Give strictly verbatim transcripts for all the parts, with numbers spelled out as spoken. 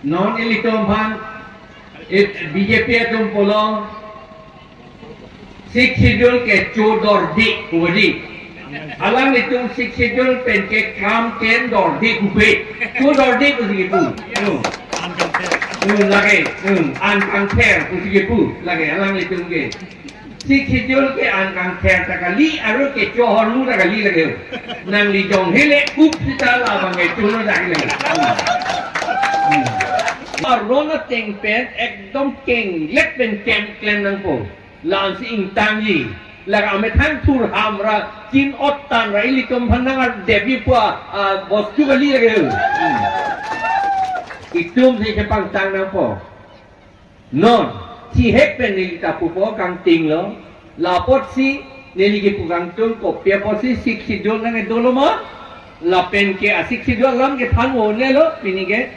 Non ilitum aphan, eh, B J P atum pulo, Sixth Schedule ke chodordik pu di. Alanglitum Sixth Schedule pen ke kam ken dordik pu pe. Chodordik pusi kepu. Hmm. Hmm, lake, hmm, an kangther pusi kepu. Lake, alanglitum ke. Sixth Schedule ke an kangther ta kali, aro kecho ahormu ta kali lake. Nangli jong hele up sita labang ke chono ta kali. Hmm. Aron ateng pen ekdom kenglek pen kem klem nangpo. La-ansi ingtangji. Lake amethang thur ham ra, chin ot tan ra, ilitum aphan nangardepji pu a, a, bostu kali lake. Hmm. Itum si kepangtang nangpo. Non, chihek pen neli ta pupo kangtinglo, la apotsi neli kepu kangtung kopi apotsi Sixth Schedule nangkedolo ma, lapen ke a Sixth Schedule alam kethan onelo, pini ke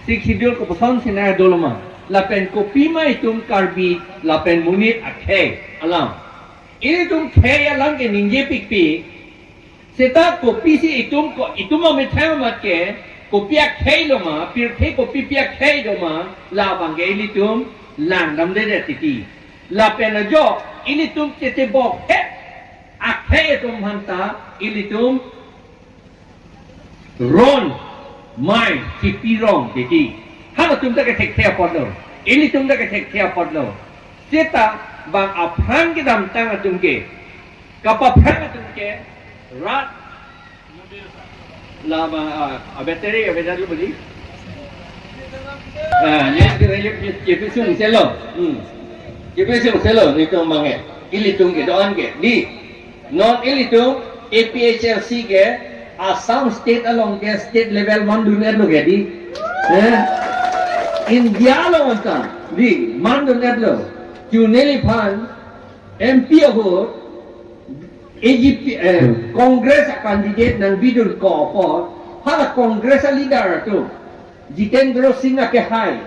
Sixth Schedule kopuson si nangkedolo ma, lapen kopi ma itum Karbi, lapen monit akhei alam. Ilitum khei alam ke ningjepikpik, seta kopisi itum ko, itum amethang amat ke, kopi akhei lo ma, pirthe kopi pi akhei lo ma, labang ke ilitum langdamdedet titi. Lapen ajok, ilitum chetebok he, akhei atum aphanta, ilitum ron, mai, chipirong titi. Halatum ta kethekthe apotlo. Ilitum ta kethekthe apotlo. Seta bang aphrang kedamtang atum ke, kapaphrang atum ke, rat, lama, ah, a battery, a battery beli. Ah, ye, ye, ye, ye, ye, pisung selo. Hmm. Ye, pisung selo, nitum manghe. Ilitum kedo-an ke. Di, non ilitum A P H L C ke Assam state along ke state level mandun-etlo ke di. Eh? India along anta di mandun-etlo. Chu neliphan M P ahut A G P, eh, Congress a candidate nangbidun ko apot, hala Congress a leader atum, Jitendra Singh akehai,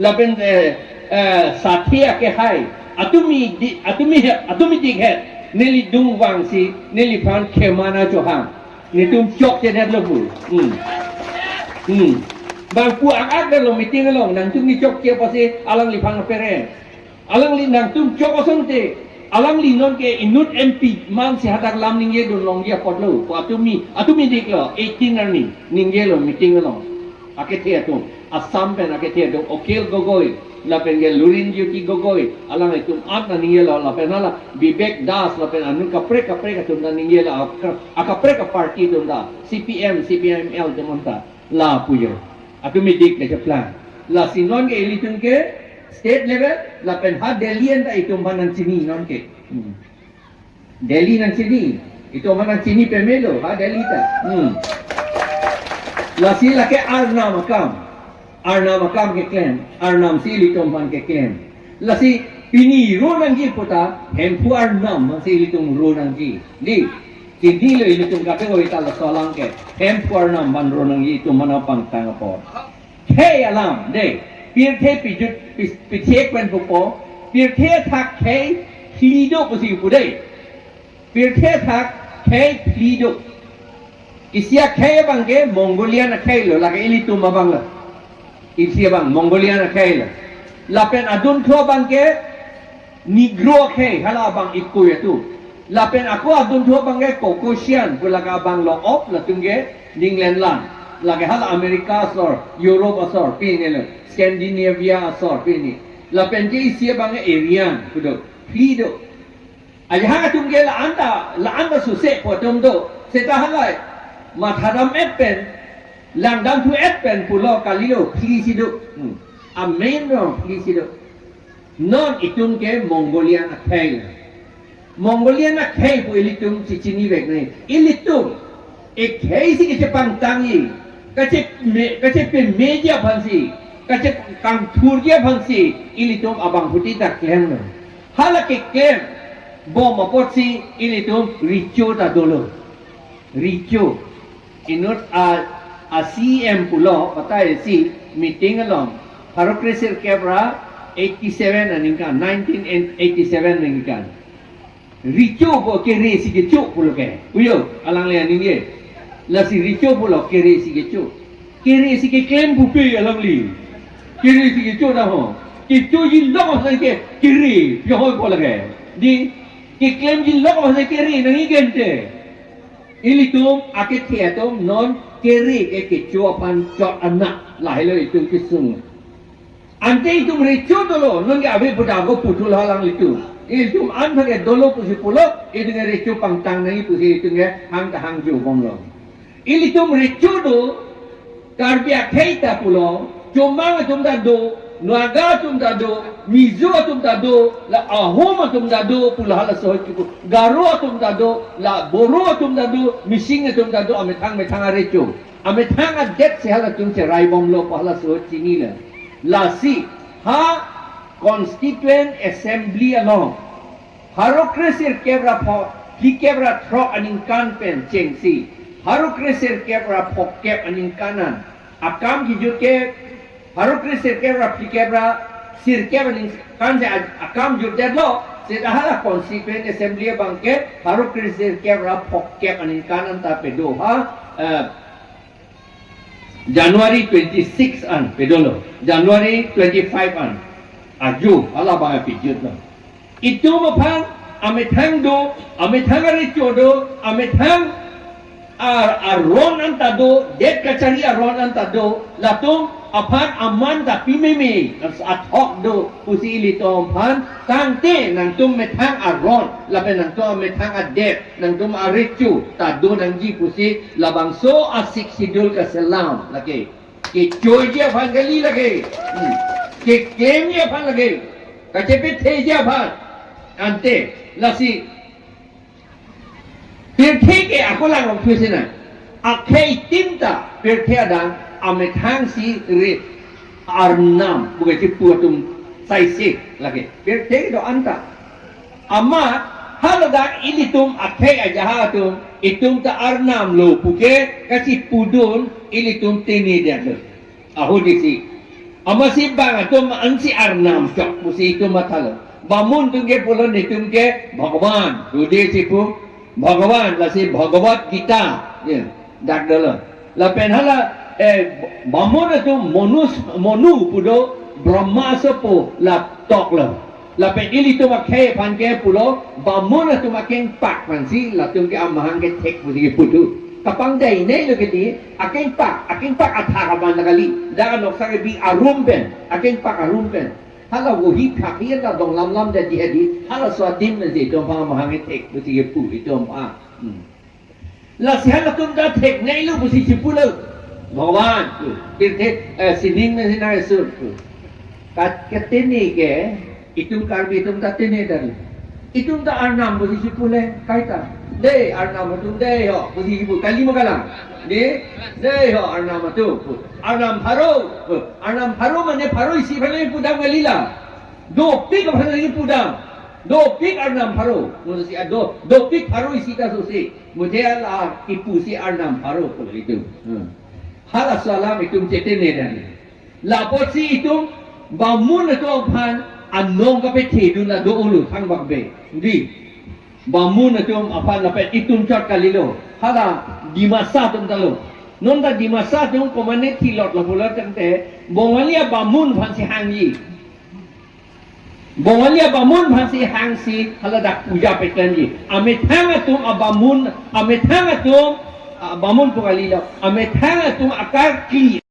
lapen, eh, eh, Sathi akehai, atumi di, atumi he, atumi dikhet, neli dungvangsi, neliphan khema nangchohang. Netum chokchenetlo pu. Hmm. Hmm. Bang pu ang-ak lo meeting along, nangtum neli chokche apotsi, alangliphan pere. Alangli nangtum chok asonte, alangli non ke inut M P mansi hadak lam ningjedun longji apotlo, ko atumi, atumi diklo, eighteen arni, ningjelo meeting along. Akethe atum, Assam pen akethe atum, Akhil Gogoi, lapen ke Lurin Jyoti Gogoi, alanglitum aphan ta ningjelo, lapen hala Vivek Das, lapen anut kaprek kaprek atum ta ningjelo, aka-, akaprek aparty atum ta, C P M, C P I M L atum ta, lapu jo. Atumi dik kacheplang. Lasi non ke ilitum ke state level, lapen ha Delhi anta itum aphan nangchini non ke. Hmm. Delhi nangchini, itum aphan nangchini pamelo, ha Delhi ta. Hmm. Lasi lake arnam akam. Arnam akam keklem, arnam si ilitum aphan keklem. Lasi pini ro nangji puta, Hemphu arnam si ilitum ro nangji. Di, chinilo ilitum kate oi ta laso alam ke, Hemphu arnam aphan ro nangji itum aphan nangpangtang apot. Khei alam, de, pirthe pijut, pi-, pithek pen pupo, pirthe athak khei phli do pusi pu de. Pirthe athak khei phli do. Isi akhei abang ke Mongolian akhei lo, lake ilitum abang lo. Isi abang Mongolian akhei lo. Lapen adunthu abang ke Negro akhei, hala abang ikoi atum. Lapen ako adunthu abang ke Caucasian, pu lake abang lo op, latum ke England land. Lake hala America asor, Europe asor, pini lo, Scandinavia asor, pini. Lapen ke isi abang ke Aryan, pu do, phli do. Ajahak atum ke la-anta, la-anta suse pu atum do. Seta halai, mathadam-et pen, langdamthu-et pen pulo kalilo, phli si do. Hmm. Amen lo, phli si do. Non itum ke Mongolian akhei. Mongolian akhei pu ilitum chechinivek nangji. Ilitum ekhei si kachepangtangji, kache me, kachepemeji aphansi, kachekangthurji aphansi, ilitum abangphutin ta klemlo. Hala keklem bom apotsi ilitum recho ta dolo. Recho. Inut a, a C M pulo, patai si meeting along, pharo kresirkep ra eighty-seven aningkan, nineteen eighty-seven aningkan. Recho pu kere si kecho pulo ke. Uyo, alangli aningje. Lasi recho pulo kere si kecho. Kere si keklem pupe alangli. Kere si kecho na ho. Kechoji lok ma se ke kere, pihoi ko lage. Di, keklemji lok ma se kere nangji gente. Ilitum akethe atum non kere ke kecho aphan chot anak, lahelo itum kesung. Ante itum recho dolo, non ke ave pu da ko puthul alanglitum. Ilitum an thang ke dolo pusi pulo, itum ke recho pangtang nangji pusi itum ke hang ta hangjo bomlo. Ilitum recho do, Karbi akhei ta pulo, Chomang atum ta do, Naga atum ta do, Mizo atum ta do, la Ahom atum ta do, pulo halaso chipu, Garo atum ta do, la Boro atum ta do, Mising atum ta do, amethang methang arecho. Amethang adet si halatum cherai bomlo pu halaso chinilo. Lasi ha Constituent Assembly along pharo kre sirkep ra pho, phlikep ra throk aningkan pen chengsi pharo kre sirkep ra phokep aningkan an akam kijut ke pharo kre sirkep ra phlikep ra sirkep aningkan si a-, akam jutdetlo. Seta hala Constituent Assembly abang ke pharo kre sirkep ra phokep aningkan an ta pedo ha, eh, January twenty-six an pedolo, January twenty-five an. Ajo, hala abang pijutlo. Itum aphan amethang do, amethang arecho do, amethang ar-, aron anta do, det kachari aron anta do, latum aphan aman ta pimeme, athok do, pusi ilitum aphan, tangte nangtum methang aron, lapen nangtum amethang adet, nangtum arecho ta do nangji pusi labangso a-Sixth Schedule kaselam lake. Kechoji aphan kali lake. Hmm. Keklemji aphan lake. Kachepetheji aphan. Ante, lasi. Pirthe ke ako lang ong thusi na. Akhei itin ta, pirthe adang, amethang si re arnam, bukan si pu atum saisi lake. Pirthe do-an ta. Amat, haladak ilitum akhei ajaha atum, itum ta arnam lo puke, kachipudun, ilitum tini dia lo. Ahut isi. Amatsi bang atum ansi arnam chok, pusi itum mathalo. Bamun atum ke pulo netum ke Bhagavan, dode si pu, Bhagavan, lasi Bhagavad Gita, ya, dak dolo. Lapen hala, eh, bamun atum Manu, Manu pu do Brahma asopo la toklo. Lapen ilitum akhei aphan ke pulo, bamun atum akengpak aphansi, latum ke amahang kethek pusi kepu do. Kapangdai nei lo kedi, akengpak, akengpak athak aban kali. Dak anoksa kebi arum pen, akengpak arum pen. Hala wohi phak hi ta dong lam lam da di adi, halaso adim na je itum aphan amahang kethek pusi kepu itum aphan. Hmm. Lasi halatum ta thek nei lo pusi chipulo. Bhagavan, tu. Pirthe, eh, sining na sinai sur, tu. Kat-, katene ke, itum Karbi atum ta tene dari. Itum ta arnam pusi chipule, kaita. Dei, arnam atum dei ho, pusi chipu, kali ma kalang. Dei, dei ho, arnam atum. Arnam pharo, arnam pharo mane pharo isi pharo pudam kali la. Dopik pharo pudam. Dopik arnam pharo. Mane si, ah, do, dopik pharo isi ta susi. Mujhe la kipusi arnam pharo pulo itum. Hmm. Halaso alam itum chetene dan. Lapotsi itum bamun atum aphan anong kapethedun la do-olo thangbak be. Di. Bamun atum aphan lapen itum chot kalilo. Hala Dimasa atum ta lo. Non ta Dimasa atum komane thilot lo pulo tangte Bongali abamun aphansi hangji. Bongali abamun aphansi hangsi haladak puja peklanji. Amethang atum abamun, amethang atum, ah, bamun pu kalilo. Amethang atum akarkli